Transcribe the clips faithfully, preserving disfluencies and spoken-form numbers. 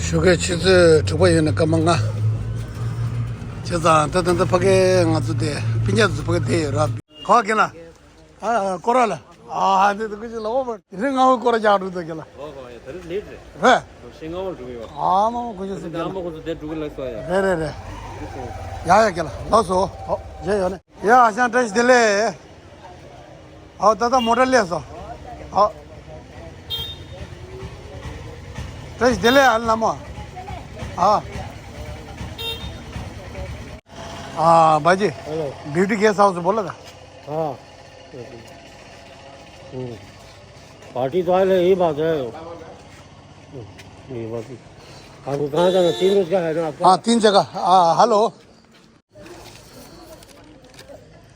ཆུ་ཁའི་ཆུ་ཚོད་དྲུག་པ་ཡོལ་ནས་སྐར་མ་ལྔ། བྱས་ཙང་ད་ད་ད་ཕ་གི་ང་ཚོ་དེ་སྤུན་ཀྱག་ཚོ་ཕ་གི་དེ་ཡོད་ར། ག་པར་ཁེལ་ལ། ཨ་ཨ་སྐོར་ར་ལ། ཨ་ཨ་འདི་ད་ཀུ་ཅི་ལ་འོ་བར་དེ་རིང་ང་ཧུ་སྐོར་ར་རྒྱག་འགྲོ་འདུག་ཁེལ་ལ། ཨོ་ཧོ་ཡ་ད་རེས་ལེད་རེད། རེད། ཞེ་ལྔ་པ་འགྲོ་གི་ཡོད། ཨ་མ་མ་ཀུ་ཅི་སུ་ཁེལ་ལ། ཨ་མ་ཁོ་ཚོ་དེ་འགྲོ་གི་ལགས་སོ་ཡ། རེད་རེད་རེད། ཡ་ཡ་ཁེལ་ལ་ལགས་སོ། ཨོ་རྗེས་ཡོད་ནས། ཡ་ཨ་ཞང་བཀྲ་ཤིས་བདེ་ལེགས། ཨོ་ད་ལྟ་མོ་ཊ་སླེབས་སོང་། ཨོ། བཀྲ་ཤིས་བདེ་ལེགས་ཨ་ལ་མོ། ཨ། ཨ་བ་ཇི། hello. Beauty guest house बोला था। हाँ। हम्म। पार्टी तो आए, यही बात है। यही बात है। आपको कहाँ जाना? तीन रोज का है ना आपका? हाँ, तीन जगह। हाँ, हेलो।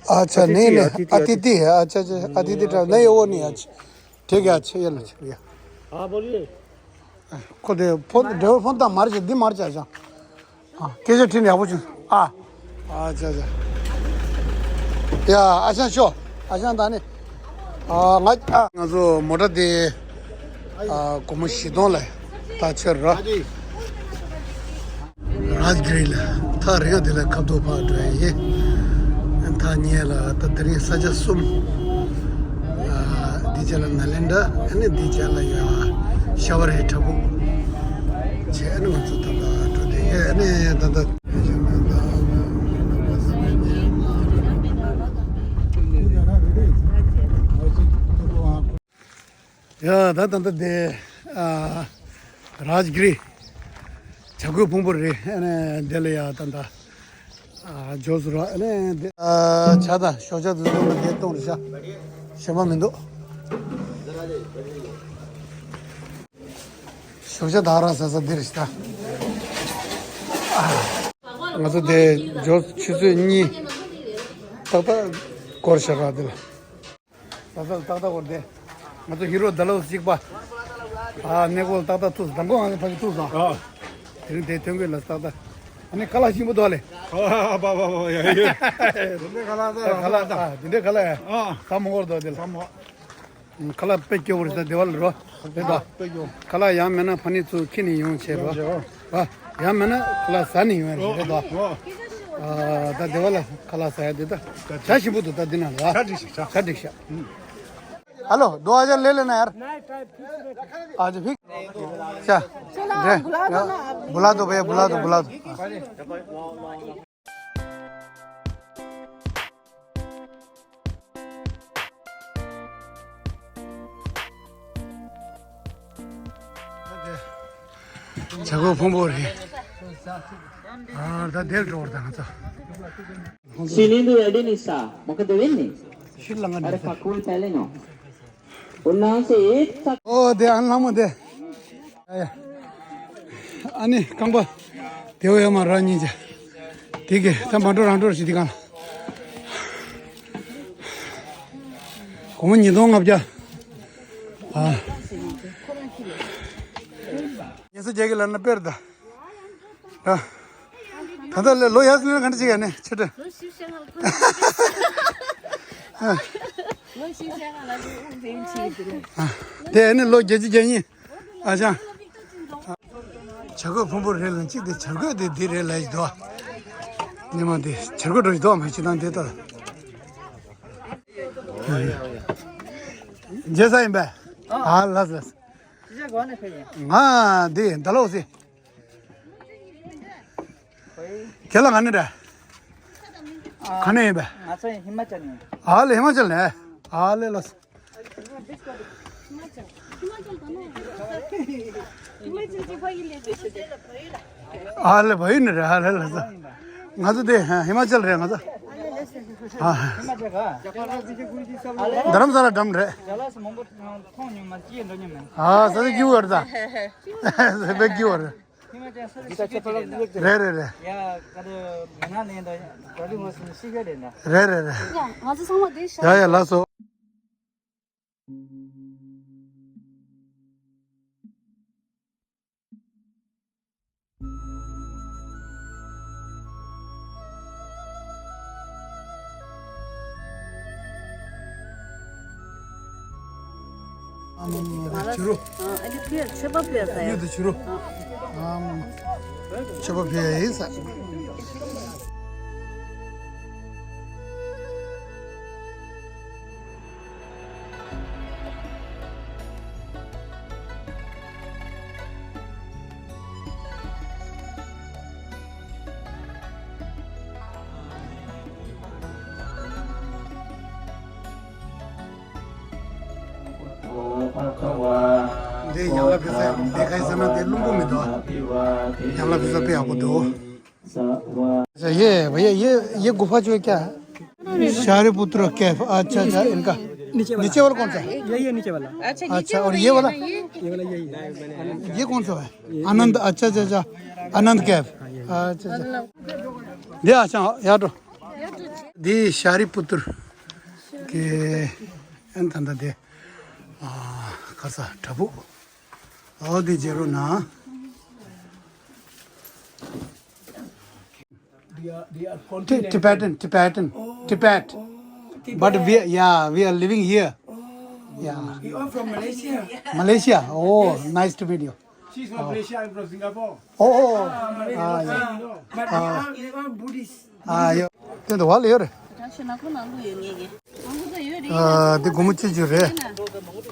अच्छा, अतिथि नहीं, है, नहीं, अतिथि, अतिथि अतिथि। है। अच्छा, अच्छा, अतिथि ट्रैवल, नहीं, वो नहीं, अच्छा। ठीक है, अच्छा, ये लो, भैया। हाँ, बोलिए। खुद ये फोन, ड्राइवर फोन तो मार, जल्दी मार, चाचा। ཨ། སྐད་ཆ་དྲིས་ནས་ཡག་པོ་བྱུང་། ཨ། ཨ་ཅག་ཅག་ཡ་ཨ་ཞང་ཤོག་ཨ་ཞང་ད་ནི། ཨ། ང་ཨ། ང་ཚོ་མོ་ཊ་དེ། ཨ། སྒོར་མོ་བཞི་སྟོང་ལ་ད་ཆོད་ར། རཱཇ་གིར་ལ་ཐག་རིང་དེ་ལ་ཁ་ཐུག་ཕར་འགྲོ་ཡི། ཐག་ཉེ་ལ་ད་དེ་རིང་ས་ཆ་གསུམ། ཨ། འདི་ཅག་ལ་ནཱ་ལེནྡྲ། ཨ་ནི་འདི་ཅག་ལ་ཡ་ཤྭ་བ་རི་བྲག་ཕུག་བྱས། ཨ་ནི་ང་ཚོ་ད་ལྟ་འགྲོ་བསྡད་ཡོད། ཨ་ནི་ད་ལྟ། ཡ་ད་ད་ད་དེ། ཨ། རཱཇ་གིར། བྱ་རྒོད་ཕུང་པོ་རེད། ཨ་ནི་དེ་ལ་ཡ་ད་ད། ཨ། འབྱོར་སོང་ར། ཨ་ནི་དེ། ཨ། ཇ་དང་ཞོགས་ཇ་དེ་ཚོ་མ་དེ་གཏོང་རེད་ཤག་ཞེ་པོ་མི་འདུག་ཞོགས་ཇ་དང་ར་ཟ་ས་འདི་རེད་ཤག་ང་ཚོ་དེ་འབྱོར་ཆུ་ཚོད་གཉིས་ཏག་ཏག་སྐོར་ཤག་ར་དེ་ལ། ད་ལྟ་ཏག་ཏག་བར་དེ། ང་ཚོ་ཧི་རོ་ཌ་ལོ་གཅིག་པ། ཨ། གནས་སྐོར་ཏག་ཏག་ཐུག་སོང་། མདང་དགོང་ང་ཚོ་ཕ་གི་ཐུག་སོང་། ཨ། དེ་རིང་དེ་ཐོན་དགོས་ལ་ཏག་ཏག་ཨ་ནི་ཁ་ལག་ཞིམ་པོ་འདུག་ལེ། ཨ་པ་པ་པ་ཡ་ཡ། དེ་འདྲའི་ཁ་ལག་ད་ཁ་ལག་ད་དེ་འདྲའི་ཁ་ལག་ཡ། ཨ། ད་མོ་གོར་དོ་དེ་ལ། ད་མོ། ཁ་ལག་དཔེ་སྐྱོ་བོ་རེད་ད་དེ་བ་ལ་རོ། རེད་ད། དཔེ་སྐྱོ། ཁ་ལག་ཡང་མེད་ན་ཕ་ནི་ཚུར་ཁྱེར་ནས་ཡོང་བྱས་རོ། ཨ། ཡང་མེད་ན་ཁ་ལག་ཟ་ནས་ཡོང་ཡ་རེད་ད། ཨ། ད་དེ་བ་ལ་ཁ་ལག་ཟ་ཡ་དེ་ད། ཇ་ཞིམ་པོ་འདུག་ད་འདི་ན་ལ། ཇ་འགྲིག་ཤག་ཇ། ཇ་འགྲིག་ཤག हेलो, दो हज़ार ले लेना यार। आज फिक्स। अच्छा। चलो, बुला दो ना आप। बुला दो भैया, बुला दो, बुला दो। བྱ་རྒོད་ཕུང་པོ་རེད། ཨ། ད་དེར་འགྲོ་བར་ད་ང་ཚོ། Sini tu ada ni sa, maka tu ni. ཤི་ལ་ང་ནི། Ada pakul pele no. Unang si it sa. ཨོ་དེ་ཨ་ནི་ལྷ་མོ་དེ། ཨ་ནི་རྐང་པ་དེ་བས་མ་ར་གཉིས་ཀྱི་དེ་གི་ད་མ་འགྲོ་རང་འགྲོ་ཞིག་དེ་གང་ལ། སྒོར་མོ་ཉིས་སྟོང་ལྔ་བརྒྱ། ཨ། ཉི་ཤུ་བརྒྱད་ཀྱི་ལ་ན་དཔེར་ད། ད་ལྟ་ལོ་ཡར་སླེབས་ག་འདྲ་ཅིག་ཡ་ནི་ཆེ་དྲགས། ལོ་བཞི་བཤད་ང་ལ་ལོ་བཞི་བཤད་ང་ལ་ལོ་དབུགས་འབེན་ཆེ་གི་རེད། དེ་ནི་ལོ་བརྒྱད་ཅུ་གྱ་གཉིས། ཨ་ཅག་བྱ་རྒོད་ཕུང་པོ་རེད་ལ་གཅིག་དེ་བྱ་རྒོད་དེ་འདི་རེད་ལ་ཡི་དོ། ཉི་མ་དེ་བྱ་རྒོད་འགྲོ་ཡི་དོ་མ་ཅི་དང་དེ་ལྟར། རྗེས་ས་ཡིན་པས། ཨ་ལགས་ལགས། ང་འདི་ད་ལོག་སི། ཁྱེད་ལ་ག་ནས་རེད། ག་ནས་ཡིན་པས། ང་ཚོ་ཧི་མ་ཅལ་ནས། ཨ་ལེ་ཧི་མ་ཅལ་ནས། ཨ་ལེ་ལགས། ཨ་ལེ་བ་ཡིན་ནི་རེད། ཨ་ལེ་ལགས། ང་ཚོ་དེ་ཧི་མ་ཅལ་རེད་ང་ཚོ། ཨ། རྡ་རམ་ས་ལ་འགྲམ་རེད། ཨ་ས་ཆ་སྐྱིད་པོ་རེད་ད། ས་ཆ་སྐྱིད་པོ་རེད། རེད་རེད་རེད། རེད་རེད་རེད། ཡ་ང་ཚོ་ཚང་མ་དེ་ཤ། ཡ་ཡ་ལགས་སོ། ཨ་མ་མ་མ་ཕྱི་རུ། ཨ་ཨ་ནི་ཕྱི་ཕྱི་པ་ཕྱི་ཡོད་དུ་ཕྱི་རུ། མཆོད་པ་ཕུལ་ཡ་ཡིན་ས། འདི་ཡང་ལ་ཕེ་ས་ཡང་འདི་ག་ས་ན་དེ་རླུང་པོ་མི་འདུག་ཡང་ལ་ཕེ་ས་དཔེ་ཡག་པོ་འདུག अच्छा, ये भैया, ये, ये गुफा जो है क्या है? शारिपुत्र केव। अच्छा, अच्छा, इनका। नीचे वाला। नीचे वाला कौन सा है? यही है नीचे वाला। अच्छा, नीचे अच्छा, और वाला ये ये वाला? है ना, ये? ये वाला यही है। ये कौन सा है? ये आनंद, अच्छा, अच्छा, अच्छा, आनंद केव। हाँ, ये। अच्छा, अच्छा। दे, अच्छा, यार तो। दे शारिपुत्र के, एन तंदा दे। आ, खरसा, ठबू। ओ, दे जेरो ना। They are, they are Ti- continent. Tibetan, Tibetan, Oh, Tibet. Oh, Tibet. But we, yeah, we are living here. Oh, yeah. You are from Malaysia? Malaysia. Oh, yes. Nice to meet you. She's from Malaysia, I'm from Singapore. Oh, oh, oh. Ah, Malaysia. Ah, yeah. But we are, we are Buddhist. Ah, yeah. དེ་འདྲ་བ་ལ་ཡོད་རེད། ཨ། དེ་སྒོར་མོ་བཅུ་བཅུ་རེད།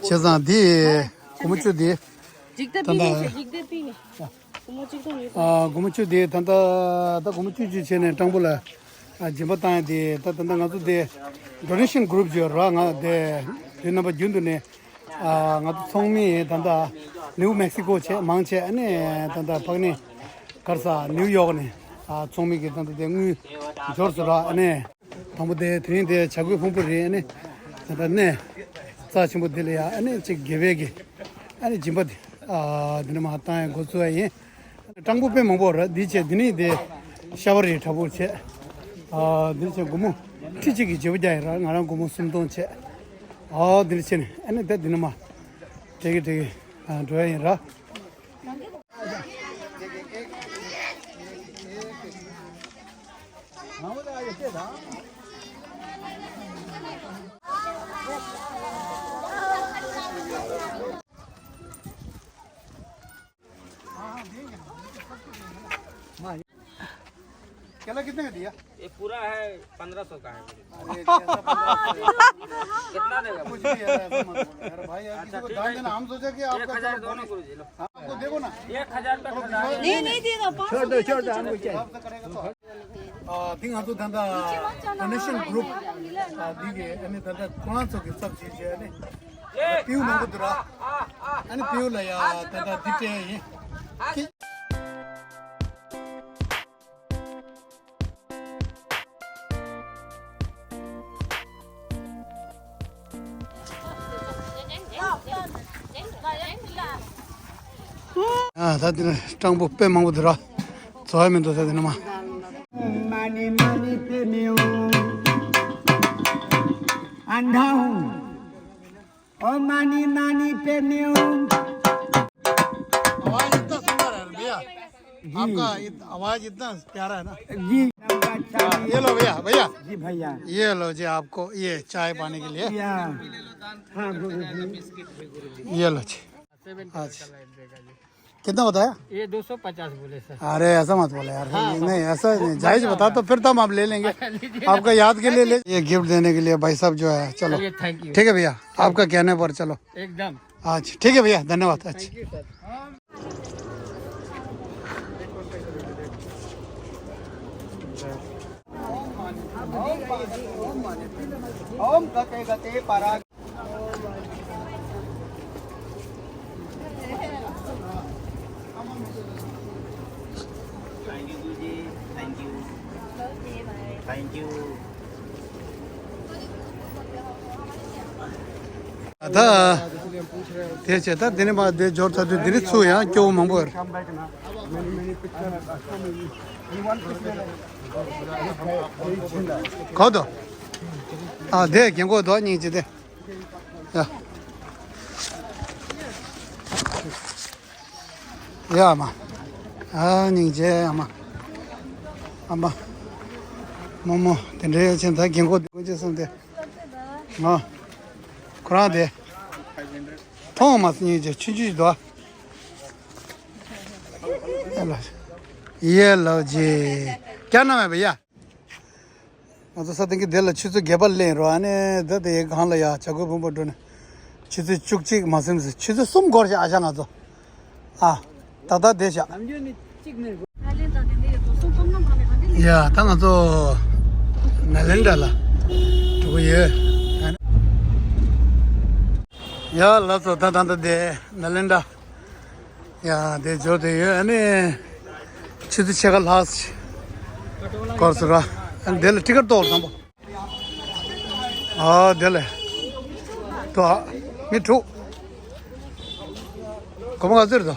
བྱས་ཙང་དེ་སྒོར་མོ་བཅུ་དེ། འཇིག་རྟེན་པའི་ནས་འཇིག་རྟེན་པའི་ནས། སྒོར་མོ་གཅིག་ཐོན་ཡོད་པ། ཨ། སྒོར་མོ་བཅུ་དེ་ད་ལྟ་ད་སྒོར་མོ་བཅུ་བཅུ་བྱས་ནས་སྤྲང་པོ་ལ། ཨ། སྦྱིན་པ་བཏང་ཡ་དེ་ད་ད་ལྟ་ང་ཚོ་དེ་donation group ཅིག་ཡོད་ར། ང་དེ་དེ་རྣམ་པ་རྒྱུན་དུ་ནས། ཨ། ང་ཚོ་ཚོགས་མི་ད་ལྟ་ནིའུ་མེག་སི་ཀོ་བྱས་མང་ཆེ། ཨ་ནི་ད་ལྟ་ཕག་ནི་གར་ས་ནིའུ་ཡོག་ནས། ཨ། ཚོགས་མི་གི་ད་ལྟ་དེ་དངུལ་འབྱོར་སོང་ར། ཨ་ནི། དང་པོ་དེ་དེ་རིང་དེ་བྱ་རྒོད་ཕུང་པོ་རེད། ཨ་ནི་ད་ལྟ་གནས་རྩ་ཆེན་པོ་འདི་ལ་ཡ། ཨ་ནི་གཅིག་དགེ་བའི་གི་ཨ་ནི་སྦྱིན་པ་དེ། ཨ། འདི་ནས་མར་བཏང་ཡ་འགོ་བཙུགས་ཡ་ཡིན། སྤྲང་པོ་དཔེ་མང་པོ་ར། འདི་བྱས་འདི་ནས་དེ་ཤ་བ་རེ་དྲག་པོ་བྱས། ཨ། འདི་བྱས་སྒོར་མོ་ཁྲི་གཅིག་གི་བརྗེ་པོ་རྒྱག་ཡ་ར། ང་རང་སྒོར་མོ་སུམ་སྟོང་བྱས། ཨ། འདི་བྱས་ནས་ཨ་ནི་ད་འདི་ནས་མར་དྲེ་གི་དྲེ་གི་འགྲོ་ཡ་ཡིན་ར། केला कितने का दिया? ये पूरा है, पन्द्रह सौ का है। अरे, कैसा पन्द्रह सौ? कितना देगा? कुछ भी है, ऐसा मत बोलो यार भाई, यार, अच्छा, किसी को ठीक दान है। देना, हम सोचे कि आपका एक हजार चलो दोनों बोनस। गुरु जी, लो। हाँ, आपको देखो ना। एक हजार तक चलो, हजार। नहीं, नहीं देगा, पाँच सौ छोड़ दो, देना छोड़ दो, हमको चाहिए। क्या? आपसे करेगा तो। ཨ། དེ་ང་ཚོ་ད་ལྟ་donation group ཨ། འདི་གི་ཨ་ནི་ད་ལྟ་ཁོ་རང་ཚོ་གི་ཚབ་བྱེད་བྱས་ཨ་ནི་པིའུ་མང་པོ་འདུག་ར། ཨ་ནི་པིའུ་ལ་ཡ་ད་ལྟ་འདི་སྤྲད་ཡིན། ཨ། ད་འདི་ནས་སྤྲང་པོ་དཔེ་མང་པོ་འདུག་ར། འཚོ་བ་མི་འདུག་ད་འདི་ནས་མ། Money, money, pay me, oh. अंधा हूँ। ओ money, money, pay me, oh. आवाज इतना सुंदर है भैया। जी। आपका इत-, आवाज इतना प्यारा है ना। जी। हाँ, ये लो भैया, भैया। जी भैया। ये लो जी, आपको ये चाय पाने के लिए। या। हाँ, गुरु जी। ये लो जी। अच्छा। कितना होता है? ये दो सौ पचास बोले सर। अरे, ऐसा मत बोले यार। हाँ, ये हाँ। नहीं, ऐसा नहीं, जायज बता तो फिर तो हम आप ले लेंगे। लीजिए। आपका याद के लिए ले, ये गिफ्ट देने के लिए भाई साहब जो है, चलो। चलिए, thank you। ठीक है भैया, आपका कहने पर चलो। एकदम। अच्छा, ठीक है भैया, धन्यवाद। अच्छा। Thank you, sir। ओम गते गते पराग। Thank you, Guruji. Thank you. Thank you. ད་དེ་བྱས་ད་དེ་ནས་མར་དེ་འབྱོར་ཚར་དུས་དེ་ནས་ཚུར་ཡང་སྐྱོ་བོ་མང་པོ་ཡོད་རེད། ག་དོ། ཨ། དེ་རྒན་གོག་དོ་སྙིང་རྗེ་དེ། ཡ། ཡ་མ། ཨ། སྙིང་རྗེ་ཨ་མ། ཨ་མ། རྨོ་མོ་དེ་འདྲའི་ཡོད་ཕྱིན། ད་རྒན་གོག་དེ་ཀུན་གྱིས་གསུངས་ཏེ། ང་། ཁོ་རང་དེ། མཐོང་མ་སྙིང་རྗེ་ཆུང་ཆུང་ཞིག་འདུག་ཨ། ཡ་ལ། ཡ་ལ་ཇེ། ཀྱ་ན་མེད་པ་ཡ། ང་ཚོ་ས་སྟེང་གི་དེ་ལ་ཆུ་ཚོད་བརྒྱད་པ་ལེན་རོགས། ཨ་ནི་ད་དེ་གང་ལ་ཡ་བྱ་རྒོད་ཕུང་པོ་འགྲོ་ནས་ཆུ་ཚོད་བཅུ་གཅིག་མ་ཟིན་ཟིན་ཆུ་ཚོད་གསུམ་འགོར་ཤག་ཨ་ཤག་ང་ཚོ། ཨ། ད་ལྟ་བསྡད་ཤག་ཡ་ད་ང་ཚོ་ནཱ་ལེནྡྲ་ལ་འགྲོ་གི་ཡོད། ཡ་ལགས་སོ། ད་ད་ལྟ་བསྡད་ནཱ་ལེནྡྲ། ཡ་དེ་འབྱོར་དེ་ཡོད། ཨ་ནི་ཆུ་ཚོད་ཕྱེད་ཀ་ལྷག་འགོར་སོང་ར། ཨ་ནི་དེ་ལ་ཊི་ཀེཊ་གཏོང་དང་པོ། ཨ་དེ་ལ་ཏོ་མི་དྲུག་སྒོར་མོ་ག་ཚོད་རེད་དོ།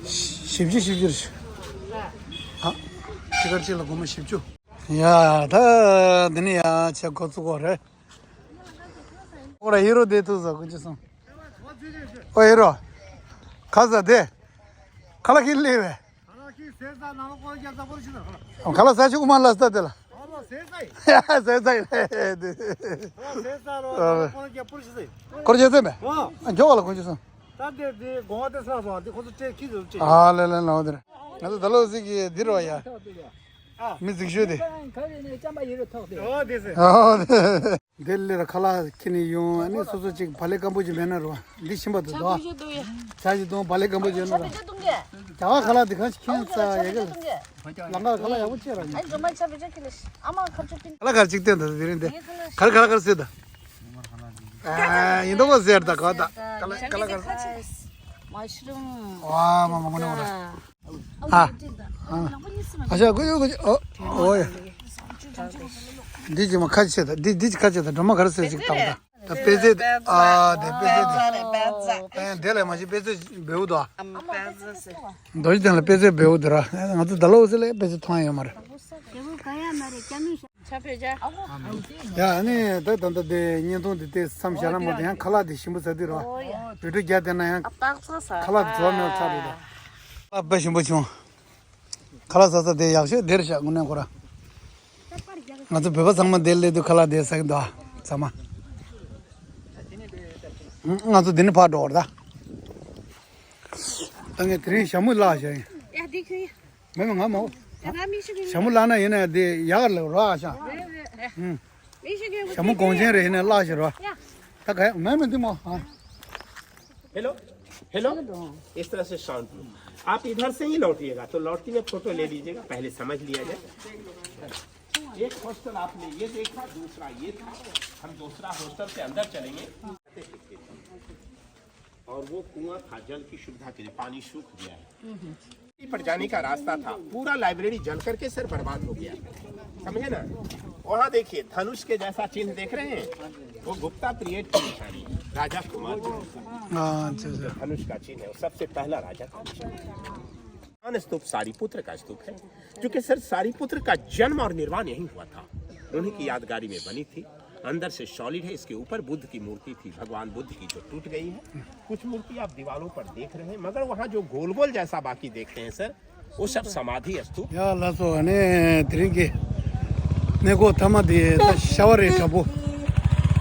བཞི་བཅུ། བཞི་བཅུ་རེད། ཨ་ཊི་ཀེཊ་གཅིག་ལ་སྒོར་མོ་བཞི་བཅུ། ཡ་ད་འདི་ནི་ཡ་ཆེ་ཁོ་ཚུགས་པ་རེད། ཁོ་ར་ཧི་རོ་དེ་ཐུག་ས་ཀུན་ཅི་སོང་། ཨོ་ཧི་རོ། ཁ་ས་དེ། ཁ་ལག་ཁྱེར་སླེབས་པས། ཁ་ལག་ཟ་ཆུ་མ་ལ་ས་དེ་ལ། ཟས་ཟ་ཡི་ལས་དེ། ཁོར་རྒྱལ་ཚད་མེད། ཨ་མགྱོགས་པ་ལ་ཀུན་ཅི་སོང་། ད་དེ་དེ་དགོངས་པ་དེ་སླར་སོང་། དེ་ཁོ་ཚོ་སྤྲད་ཁྱི་ཚོ་སྤྲད། ཨ་ལེ་ལེ་ལེ་འོ་དེ་རེད། ང་ཚོ་ད་ལོ་ཟིག་གི་འདི་རོ་ཡ། མི་ཟིག་ཤོས་དེ། ཨོ་དེ་ཟེར། ཨོ་དེ། དེ་ལས་ར་ཁ་ལག་ཁྱེར་ནས་ཡོང་། ཨ་ནི་སོ་སོ་ཅིག་བག་ལེབ་སྐམ་པོ་ཅིག་མེད་ན་རོ། འདི་ཤིང་པ་དུ་དོ། ཇ་ཞིག་བཏུང་། བག་ལེབ་སྐམ་པོ་ཅིག་ཡོད་ན་རོ། ཇ་བ་ཁ་ལག་འདི་གང་ཞིག་ཁྱེར་ས་ཡ་གི། ལང་ཀ་ཁ་ལག་ཡག་པོ་ཅིག་ར་ཡིན། ཁ་ལག་ཁ་ལག་ཅིག་སྟོན་དང་དེ་རིང་དེ། ཁ་ལག་ཁ་ལག་ཟེར་ད། ཨ་ཡིན་དོ་བ་ཟེར་ད་ག་ད། ཁ་ལག་ཁ་ལག་ཁ་ལག་མ་ཤི་རུང་། ཝ་མ་མ་མ་ནོ་ར། ཨ། ཨ་ཤ་ཀུ་ཀུ་ཨོ་ཨོ་ཡ། འདི་ཅི་མ་ཁ་ཆེ་ད། འདི་འདི་ཅི་ཁ་ཆེ་ད། སྒྲོལ་མ་ག་རེ་ཟེར་ཅིག་བཏང་ད། ད་པེ་ཙེ། ཨ་དེ་པེ་ཙེ་དེ། ཨ་དེ་ལས་མ་ཤི་པེ་ཙེ་བེའུ་དོ། རྡོ་རྗེ་གདན་ལ་པེ་ཙེ་བེའུ་དོ་ར། ང་ཚོ་ད་ལོ་ཟེར་ལས་པེ་ཙེ་ཐོང་ཡོད་མ་རེད། ཡ་ཨ་ནི་ད་ད་ད་དེ་བརྙན་ཐུང་འདི་དེ་མཚམས་བཞག་ན་མ་གཏོགས་ཡང་ཁ་ལག་དེ་ཞིམ་པོ་ཟ་དུས་རོ། བི་ཌིའོ་རྒྱག་བསྡད་ན་ཡང་ཁ་ལག་དེ་བཟོ་མེད་ཚར་རེད་ད། ཁ་ལག་དཔེ་ཞིམ་པོ་བྱུང་། ཁ་ལག་ཟ་ས་དེ་ཡག་ཤོས་དེ་རེད་ཤག་དངོས་གནས་ཁོ་ར། ང་ཚོ་བོད་པ་ཚང་མ་དེ་སླེབས་དུས་ཁ་ལག་དེ་ཟ་གི་འདུག་ཨ། ཚང་མ། ང་ཚོ་འདི་ནས་ཕར་འགྲོ་བར་ད། ད་ངས་དེ་རིང་ཞྭ་མོ་བརླགས་བཞག་ཡིན། ཡ་འདི་ཁྱོད་ཡ། མེད་མེད་ང་མ་འོ། ད་མི་ཤི་གི། ཞྭ་མོ་བརླགས་ན་ཡིན་ན་དེ་ཡག་ལ་རོ་ཨ་ཤ། ཧུམ། མི་ཤི་གི། ཞྭ་མོ་གོང་ཆེན་རེད་ཡིན་ན་བརླགས་ཤི་རོ། ཡ། ད་ག་ཡ་མེད་མེད་འདི་མོ་ཨ། hello. Hello. इस तरह से शांत लो। आप इधर से ही लौटिएगा, तो लौटते में फोटो ले लीजिएगा, पहले समझ लिया जाए। एक हॉस्टल आपने ये देखा, दूसरा ये था, हम दूसरा हॉस्टल से अंदर चलेंगे। और वो कुआं था जल की सुविधा के लिए, पानी सूख गया है। पर जाने का रास्ता था, पूरा लाइब्रेरी जल करके सर बर्बाद हो गया, समझे ना? वहाँ देखिए, धनुष के जैसा चिन्ह देख रहे हैं, वो गुप्ता पीरियड की निशानी है, राजा कुमार का। हाँ, अच्छा, अच्छा। धनुष का चिन्ह है, वो सबसे पहला राजा था। स्तूप सारिपुत्र का स्तूप है, क्योंकि सर सारिपुत्र का जन्म और निर्वाण यहीं हुआ था, उन्हीं की यादगारी में बनी थी। अंदर से सॉलिड है। इसके ऊपर बुद्ध की मूर्ति थी, भगवान बुद्ध की, जो टूट गई है। कुछ मूर्ति आप दीवालों पर देख रहे हैं, मगर वहाँ जो गोल गोल जैसा बाकी देखते हैं सर, वो सब समाधि स्तूप। ཡ་ལགས་སོ། ཨ་ནི་དེ་རིང་གི་གནས་སྐོར་མཐའ་མ་དེ་ད་ཤ་བ་རི་བྲག་ཕུག་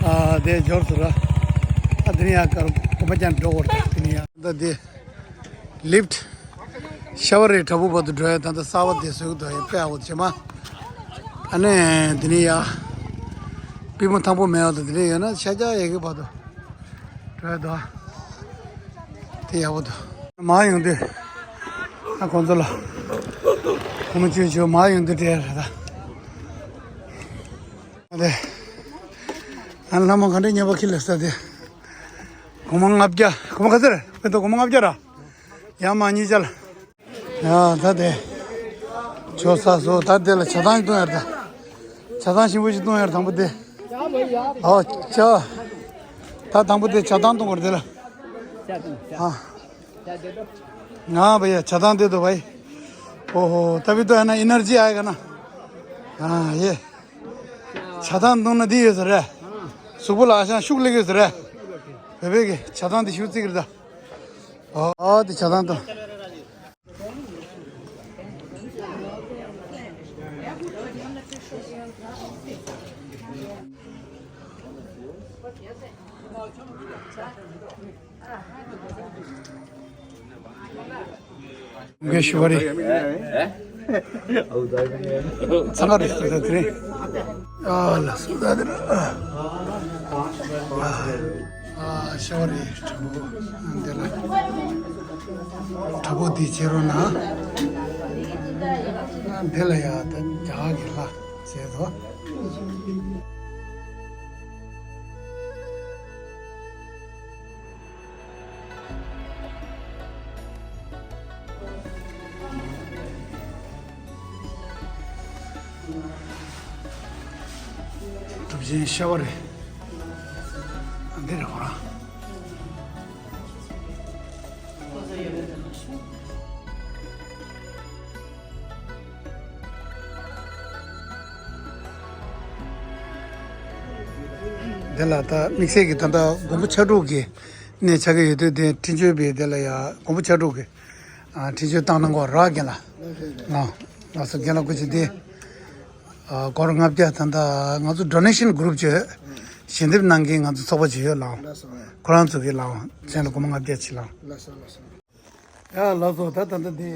ཨ་དེ་འབྱོར་སོང་ར། ཨ་དེ་རིང་ཡ་གར་གོམ་པ་རྒྱག་འགྲོ་དགོས་རེད། དེ་རིང་ཡ་ད་དེ། ལིཕྚ། ཤ་བ་རི་བྲག་ཕུག་བར་དུ་འགྲོ་ཡ་ད་ལྟ་གསར་པ་དེ་བཟོས་འདུག་ཡ་དཔེ་ཡག་པོ་བྱེད་མ། ཨ་ནི་དེ་ནས་ཡ། པུས་མོ་ཐང་པོ་མེད་པ་དང་དེ་འདྲ་ཡོད་ན་ཤ་རྒྱགས་ཡ་གི་བར་དུ་འགྲོ་ཡ་འདུག་དེ་ཡག་པོ་འདུག་མར་ཡོང་དུས་ཨ་ཁོང་ཚོ་ལ་ཁོང་ཚོ་ཆུ་ཆུ་མར་ཡོང་དུས་འདྲ་ཡ་རེད་ད། ཨ་ལེ། ཨ་ལྷ་མོ་ག་འདྲ་ཉེས་པ་ཁྱི་ལ་ས་དེ། སྒོར་མོ་ལྔ་བརྒྱ། སྒོར་མོ་ག་ཚོད་རེད། དཔེ་ད་སྒོར་མོ་ལྔ་བརྒྱ་ར། ཡ་མ་གཉིས་བརྒྱ་ལ། ཡ་ད་དེ། ཆོ་ས་སོ་ད་དེ་ལ་ཇ་ཐང་བཏུང་ཡར་ད། ཇ་ཐང་ཞིམ་པོ་ཞིག་བཏུང་ཡར་དང་པོ་དེ། ཨོ་ཅོ། ད་དང་པོ་དེ་ཇ་ཐང་བཏུང་བར་དེ་ལ། ཨ། ང་བ་ཡ་ཇ་ཐང་དེ་དོ་བའི། ཨོ་ཧོ་ད་བི་དོ་ཡ་ན་ཨི་ནར་ཇི་ཨའི་ག་ན། ཨ་ཡེ། ཇ་ཐང་བཏུང་ན་འདི་ཡོད་ས་རེད། གཟུགས་པོ་ལ་ཨ་ཞང་ཤུགས་སླེབས་ཡོད་ས་རེད། བོད་པའི་གི་ཇ་ཐང་འདི་ཤུགས་བརྩི་གི་རེད་ད། ཨོ་ཨོ་འདི་ཇ་ཐང་དང་། དགོངས་ཞུ་བ་རེད། ཚང་མ་རེད་ཟེར་ད་དེ་རེད། ཨ་ལ་སུ་ད་དེ་རེད། ཨ་ཤ་བ་རེད། དྲ་འབུ་འདི་ལ། དྲ་འབུ་འདི་བྱེད་རོགས་གནང་། འདི་ལ་ཡ་ད་རྒྱ་གར་གྱི་ལྷ་བྱས་སོ། གྲུབ་ཆེན་ཤ་བ་རེད། འདི་རེད་ཁོ་རང་། འདི་ལ་ད་དམིགས་བསལ་གྱི་ད་ལྟ་མགོན་པོ་ཕྱག་དྲུག་གི་གནས་ཆགས་ཀྱི་ཡོད་དུས། དེ་འཕྲིན་བཅོལ་བའི་དེ་ལ་ཡ་མགོན་པོ་ཕྱག་དྲུག་གི་ཨ་འཕྲིན་བཅོལ་བཏང་གནང་གོ་ར་རྒན་ལགས། ལགས་ལགས་སོ། རྒན་ལགས་སྐུ་མཁྱེན། དེ་ཨ་སྒོར་ལྔ་བརྒྱ། ད་ལྟ་ང་ཚོ་ཌོ་ནེ་ཤན་གུ་རུབ་བྱོས། ཞལ་འདེབས་གནང་མཁན་ང་ཚོ་ཚོགས་པ་ཅིག་ཡོད་ལགས། ཁོ་རང་ཚོ་གི་ལགས་མཚན་ལ་སྒོར་མོ་ལྔ་བརྒྱ་ཅིག་ལགས། ལགས་སོ་ལགས་སོ། ཡ་ལགས་སོ། ད་ད་ལྟ་འདི་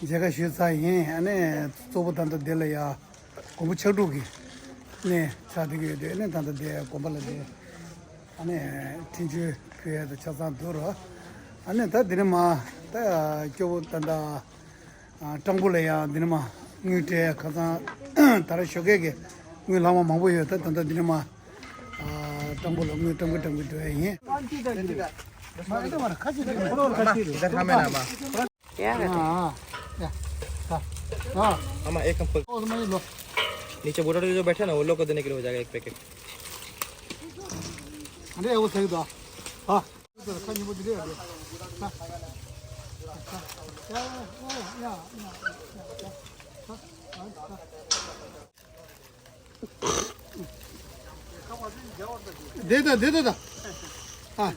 མཇལ་ཁ་ཞུས་ཚར་ཡིན། ཨ་ནི་གཙོ་བོ་ད་ལྟ་འདི་ལ་ཡ་མགོན་པོ་ཕྱག་དྲུག་གི་གནས་ཆགས་བསྡད་ཀྱི་ཡོད་དུས། ཨ་ནི་ད་ལྟ་འདི་དགོན་པ་ལ་འདི་ཨ་ནི་འཕྲིན་བཅོལ་ཕུལ་ཡས་དང་ཆ་ཚང་འདུག་རོ། ཨ་ནི་ད་འདི་ནས་མར་ད་སྐྱོ་བོ་ད་ལྟ་སྤྲང་པོ་ལ་ཡ་འདི་ནས་མར་དངུལ་སྤྲད། ཁ་སང་ད་ར་ཞོགས་ཀས་ཀྱི་དངུལ་ལྷག་མ་མང་པོ་ཡོད། ད་ད་ལྟ་འདི་ནས་མར་སྤྲང་པོ་ལ་དངུལ་སྤྲང་གི་སྤྲང་གི་འགྲོ་ཡས་ཡིན། इधर हमें ना, माँ। हाँ, हाँ, या, या, हाँ, हाँ। मामा, एक हम पक- और मैं लो। नीचे बूढ़ा जो बैठे ना, वो लोग को देने के लिए हो जाएगा एक पैकेट। अरे, वो सही था। हाँ। इधर खा, नहीं, वो दे दे। हाँ। या, या, या, या, या। हाँ, हाँ, हाँ। दे दो, दे दो, दो। हाँ।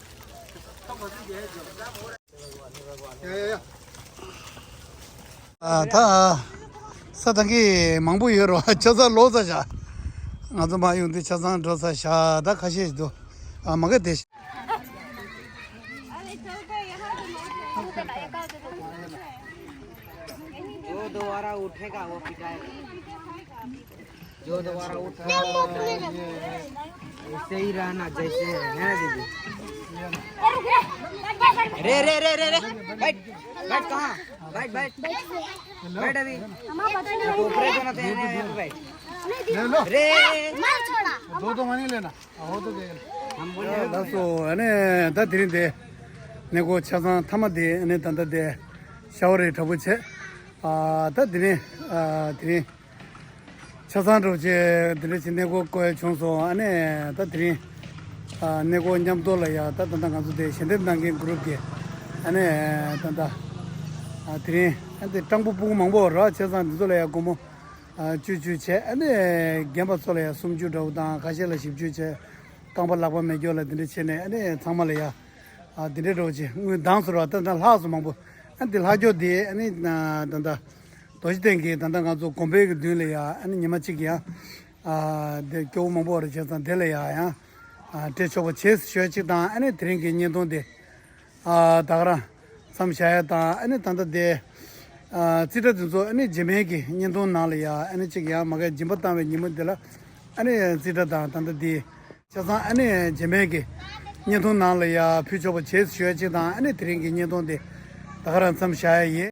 या, या, या। ཨ་ད་ས་དང་གི་མང་པོ་ཡོད་རོ། ཆ་ཚང་ལོག་ཚར་བཞག་ང་ཚོ་མ་ཡོང་དུས་ཆ་ཚང་འགྲོ་ཚར་བཞག་ད་ཁ་ཤས་ཤིག་འདུག་ཨ་མ་ག་དེ། जो दोबारा उठेगा, वो पिटाएगा। जो दोबारा उठेगा, वो पिटाएगा। ऐसे ही रहना जैसे है ना, दीदी? रे, रे, रे, रे, रे, बैठ, बैठ, कहाँ? बैठ, बैठ, बैठ अभी। तो ऊपर जो ना, तो यहाँ पे बैठ। ले लो। रे। दो तो वहीं लेना। ལགས་སོ། ཨ་ནི་ད་དེ་རིང་དེ་གནས་སྐོར་ཆ་ཚང་མཐའ་མ་དེ་ཨ་ནི་ད་ལྟ་དེ་ཤ་བ་རི་དྲ་འབུ་བྱས། ཨ་ད་དེ་རིང་ཨ་དེ་རིང་ཆ་ཚང་འགྲོ་བྱས་དེ་འདྲ་བྱས་གནས་སྐོར་སྐོར་བྱུང་སོང་། ཨ་ནི་ད་དེ་རིང་ཨ་གནས་སྐོར་མཉམ་དུ་ལ་ཡ་ད་ད་ལྟ་ང་ཚོ་དེ་ཞལ་འདེབས་གནང་མཁན་གུ་རུབ་ཀྱི་ཨ་ནི་ད་ལྟ་ཨ་དེ་རིང་ཨ་དེ་སྤྲང་པོ་སྤུ་གུ་མང་པོ་ར་བྱས་ཙང་འདི་ཚོ་ལ་ཡ་སྒོར་མོ་ཨ་བཅུ་བཅུ་བྱས། ཨ་ནི་རྒན་པ་ཚོ་ལ་ཡ་སུམ་ཅུ་འདྲ་བོ་དང་། ཁ་ཤས་ལ་བཞི་བཅུ་བྱས། རྐང་པ་ལག་པ་མེད་སྐྱོ་ལ་འདི་འདྲ་བྱས་ནས་ཨ་ནི་ཚང་མ་ལ་ཡ་ཨ་འདི་འདྲ་འདྲ་བོ་ཅིག་དངུལ་འདང་སོ་ར། ད་ད་ལྷག་སོ་མང་པོ། ཨ་འདི་ལྷག་སྐྱོ་འདི་ཨ་ནི་ད་ད་རྡོ་རྗེ་གདན་གྱི་ད་ད་ང་ཚོ་དགོན་པའི་གི་མདུན་ལ་ཡ་ཨ་ནི་ཉི་མ་གཅིག་ཡ་ཨ་འདི་སྐྱོ་བོ་མང་པོ་རེ་བྱས་ཙང་དེ་ལ་ཡ་ཡང་ཨ་སྤྲད་ཆོག་པ་བྱས་ཞུ་ཡ་གཅིག་དང་། ཨ་ནི་དེ་རིང་གི་བརྙན་ཐུང་དེ་ཨ་ད་ག་རང་མཚམས་བཞག་ཡ་དང་། ཨ་ནི་ད་ལྟ་དེ་ཨ་རྩིས་ཁྲ་དེ་ཚོ་ཨ་ནི་རྗེས་མའི་གི་བརྙན་ཐུང་ནང་ལ་ཡ་ཨ་ནི་གཅིག་ཡང་མ་གི་སྦྱིན་པ་བཏང་བའི་ཉིན་མོ་དེ་ལ་ཨ་ནི་རྩིས་ཁྲ་དང་ད་ལྟ་དེ་ཆ་ཚང་ཨ་ནི་རྗེས་མའི་གི་བརྙན་ཐུང་ནང་ལ་ཡ་ཕུལ་ཆོག་པ་བྱས་ཞུ་ཡ་གཅིག་དང་། ཨ་ནི་དེ་རིང་གི་བརྙན་ཐུང་དེ་ད་ག་རང་མཚམས་བཞག་ཡ་ཡིན།